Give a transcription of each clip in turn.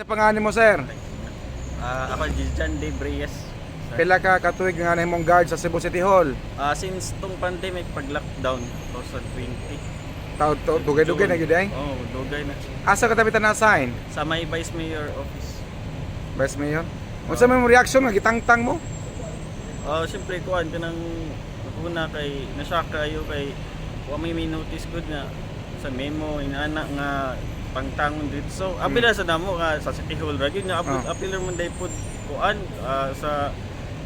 Pangalan mo, sir? Ako John Dave Reyes, sir. Pila ka katuig nga nahimong guard sa Cebu City Hall? Since tong pandemic pag lockdown 2020. Taud to, dugay-dugay na gyud ay. Oh, dugay na. Asa ka tabi na-assign? Sa may Vice Mayor office. Vice Mayor. Unsa may mo reaction nga gitangtang mo? Siyempre kuan kanang una kay na-shock kayo kay wa may notice good nga sa memo inana nga pangtangon dito. So, apila sa namo nga sa City Hall ra gyud nga apil, apil man day pud kuan sa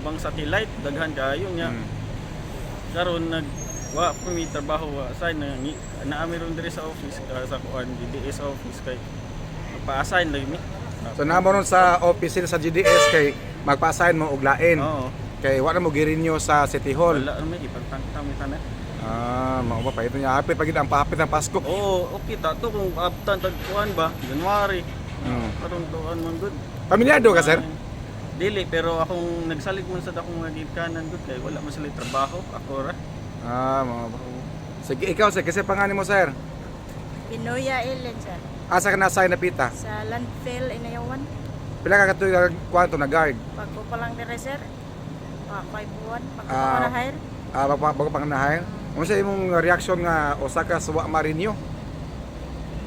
bang satellite daghan kaayo nya. Karon nag wa pa mi trabaho, wa assign na naami ron diri sa office, sa kuan GDS office kay pa-assign lagi mi. So namo ron sa office nila sa GDS kay magpa-assign mo og lain. Oo. Kay wa na mo girinyo sa City Hall. Wala ra may gipagtangtang mi tanan. Ah, mao ba pa ito niya hapit pagid ang pahapit ng Pasko. Oo, okay ta to kung abtan tag kuan ba January. Karon tuan man good. Pamilyado ka, sir? Ah, dili, pero akong nagsalig man sa akong mga gikanan good kay wala man sila trabaho ako ra. Ah, mao ba. Sige, ikaw sir, kasi pangalan mo, sir? Pinoya Ellen, sir. Asa ka na-assign na pita? Sa landfill Inayawan. Pila ka katuig nga kwanto na guard? Bago pa lang dire, sir. Pa 5 buwan. Bago pa ko na-hire. Ah, bago pa na hire. Unsa imong reaction nga usa ka suwa marinyo?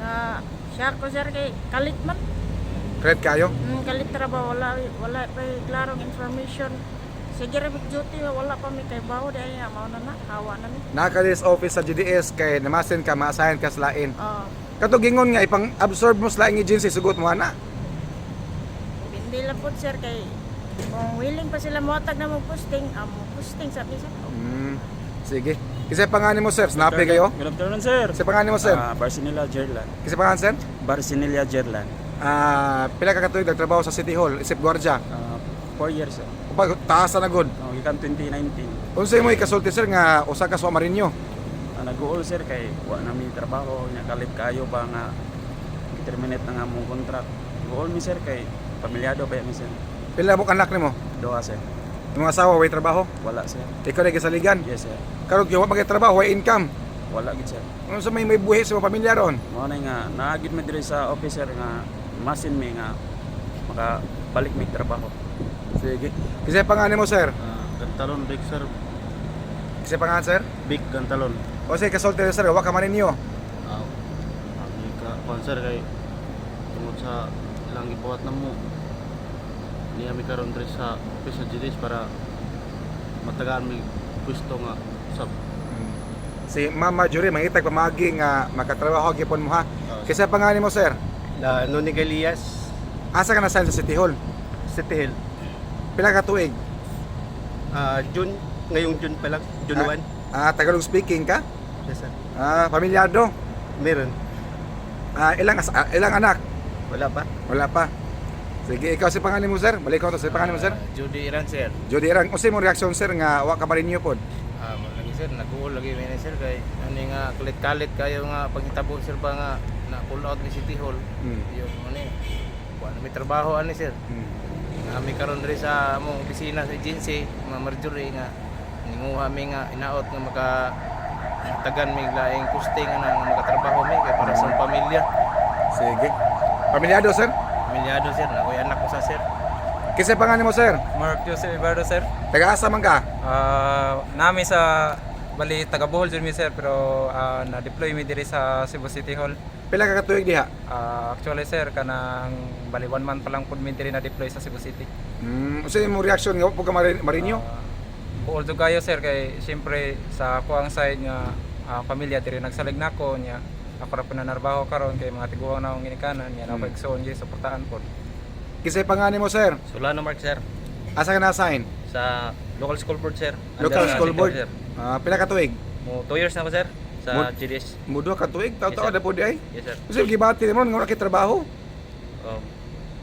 Nga siya ko, sir, kay kalit man. Credit kayo? Kalit ra ba, wala wala pa klarong information. Sige ra mig duty, wala pa mi kay bawo dahil nga mao na na hawa na mi. Naka office sa GDS kay namasin ka ma-assign ka sa lain. Oh, Kato gingon nga ipang absorb mo sa laing agency, sugot mo ana. hindi lang po, sir, kay kung willing pa sila mohatag na mo posting, mo posting sa mi, sir. Sige. Kasi pangalan mo, sir, snappy kayo? Good afternoon, sir. Kasi pangalan mo, sir? Barcinilla Gerland. Kasi pangalan, sir? Barcinilla Gerland. Ah, pila ka katuig nagtrabaho sa City Hall isip gwardiya? 4 years, sir. Upag taas na gud. Oh, gikan 2019. Unsay mo ikasulti, sir, nga usa ka suwa marinyo? Nag-uol, sir, kay wa na mi trabaho nya kalit kayo ba nga terminate na nga mong contract. Guol mi, sir, kay pamilyado pa mi, sir. Pila mo anak nimo? Duha, sir. Imong asawa way trabaho? Wala, sir. Ikaw na gisaligan. Yes, sir. Karon kay wa magay trabaho, way income. Wala gid, sir. Unsa may buhi sa imong pamilya ron? Mao na nga naagid mi diri sa officer nga masin mi nga makabalik mi trabaho. Sige. Kasi pangalan mo, sir? Gantalon Big, sir. Kasi pangalan, sir? Big Gantalon. O sige, kasulti, sir, wa ka maninyo. Ang ka kuan, sir, kay tungod sa ilang gibuhat namo niya mi karon diri sa office sa GDS para matagaan mi pwesto nga sab. Si Mama Jury mangitag pamagi nga makatrabaho gyapon mo ha. Kasi pangalan mo, sir? Na Noni Galias. Asa ka na sa City Hall? City Hill. Pila ka tuig? June, ngayong June pa lang, June 1. Ah, Tagalog speaking ka? Yes, sir. Ah, pamilyado. Meron. Ah, ilang anak? Wala pa. Wala pa. Sige, ikaw si pangalan mo, sir. Balik ko to sa pangalan mo, sir. Judy Iran, sir. Jody Erang, unsay mong reaksyon, sir, nga wa ka marinyo pod? Mo lagi, sir, nag-uol lagi mi ni, sir, kay ano nga kalit-kalit kayo nga panghitabo, sir, ba nga na pull out ni City Hall. Yung ano eh. Wa na may trabaho ani, sir. Nga mi karon diri sa among opisina sa agency, mga Marjorie nga ninguha mi nga inaot nga maka tagan mi laing posting ana nga makatrabaho mi kay para sa pamilya. Sige. Pamilyado, sir? Pamilyado, sir, na ako'y anak ko sa, sir. Kasi pangalan mo, sir? Mark Joseph Ibardo, sir. Taga-asa man ka? Nami sa bali taga Bohol jud mi, sir, pero na-deploy mi diri sa Cebu City Hall. Pila ka katuig diha? Actually, sir, kanang bali one month pa lang pud mi diri na-deploy sa Cebu City. Unsay imong reaksyon nga wa pud ka marinyo? Buol jud kayo, sir, kay siyempre sa ako ang side nga pamilya diri nagsalig nako nya ako ra po na narbaho karon kay mga tiguang na akong ginikanan nya na igsoon gyud suportahan pod. Kasi pangalan mo, sir? Solano Mark, sir. Asa ka na-assign? Sa local school board, sir. Under Local sa school City board. Hall, sir. Ah, pila ka tuig? Mo 2 years na ako, sir, sa GDS. Mudo ka tuig, taw-taw Yes, sir. na po di ay. Yes, sir. Kasi gibati mo nga wala kay trabaho.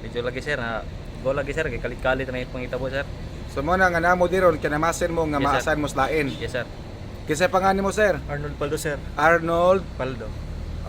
Medyo lagi, sir na go lagi, sir, kay kalit-kalit na yung pangitabo, sir. So mo na nga namo diron kay namasin mo nga Yes, sir. ma-assign mo sa lain. Yes, sir. Kasi pangalan mo, sir? Arnold Paldo, sir. Arnold Paldo.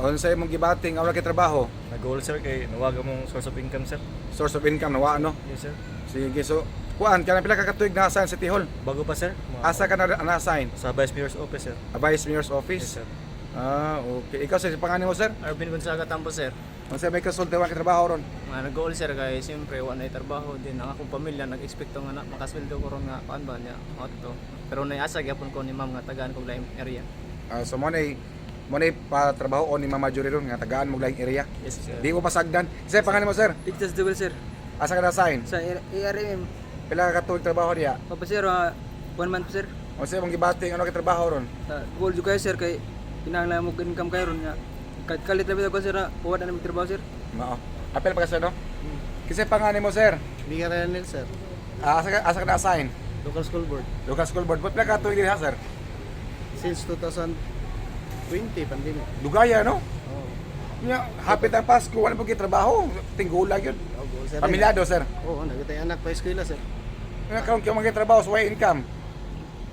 Unsay imong gibati nga wala kay trabaho? Nag-goal, sir, kay nawaga mong source of income, sir. Source of income nawa no. Yes, sir. Sige, so kuan ka na pila ka katuig na-assign sa City Hall? Bago pa, sir. Asa ka na na-assign? Sa Vice Mayor's office, sir. A Vice Mayor's office. Yes, sir. Ah, okay. Ikaw sir, pangalan mo, sir? Arvin Gonzaga Tambo, sir. Unsa may kasulti, wa trabaho ron? Mga nag-goal, sir, kay siyempre wa na trabaho din ang akong pamilya, nag-expect nga na makasweldo ko ron nga kuan ba niya otto, pero naasa gyapon ko ni ma'am nga tagaan kog laing area. Ah, so mo na patrabaho ni Mama Jory ron nga tagaan mo laing area. Yes, sir. Di mo pasagdan. Sir, pangalan mo, sir? Pictures Duel, sir. Asa ka na sign? Sa ARMM. Pila ka tuig trabaho diya? Pa, sir, one month, sir. Unsa imong gibati ano kay trabaho ron? Sa goal jud kayo, sir, kay kinahanglan mo income kayo ron nga kahit kalit ra ko, sir, wa na mi trabaho, sir. Mao. Apel pa ka, sir, no? Kasi pangalan mo, sir? Bigyan sir. Ah, asa ka na assign? Local School Board. Local School Board. Pila ka tuig diha, sir? Since 2020, pandemic. Dugaya, no? Oo. Nya, hapit ang Pasko, wala pa trabaho. Tinggula yun. Oh, goal, sir. Pamilyado, sir. Oo, nagitay anak pa eskwela, sir. Nga karon kay mga trabaho, so way income.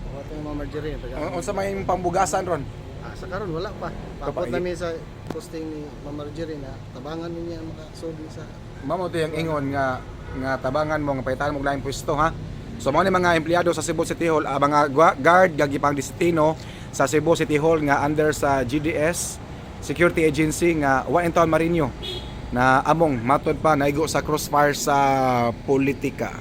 Ako ito yung mga Marjorie. Unsa may imong pambugasan ron? Ah, sa karon wala pa. Kapag Pakot namin sa posting ni Ma'am Marjorie na tabangan niya makasulod sa Mamo to yung ingon nga nga tabangan mo nga paitan mo laing pwesto, ha. So mao ni mga empleyado sa Cebu City Hall, mga guard nga gipang destino sa Cebu City Hall nga under sa GDS Security Agency nga wa in town Marino na among matod pa naigo sa crossfire sa politika.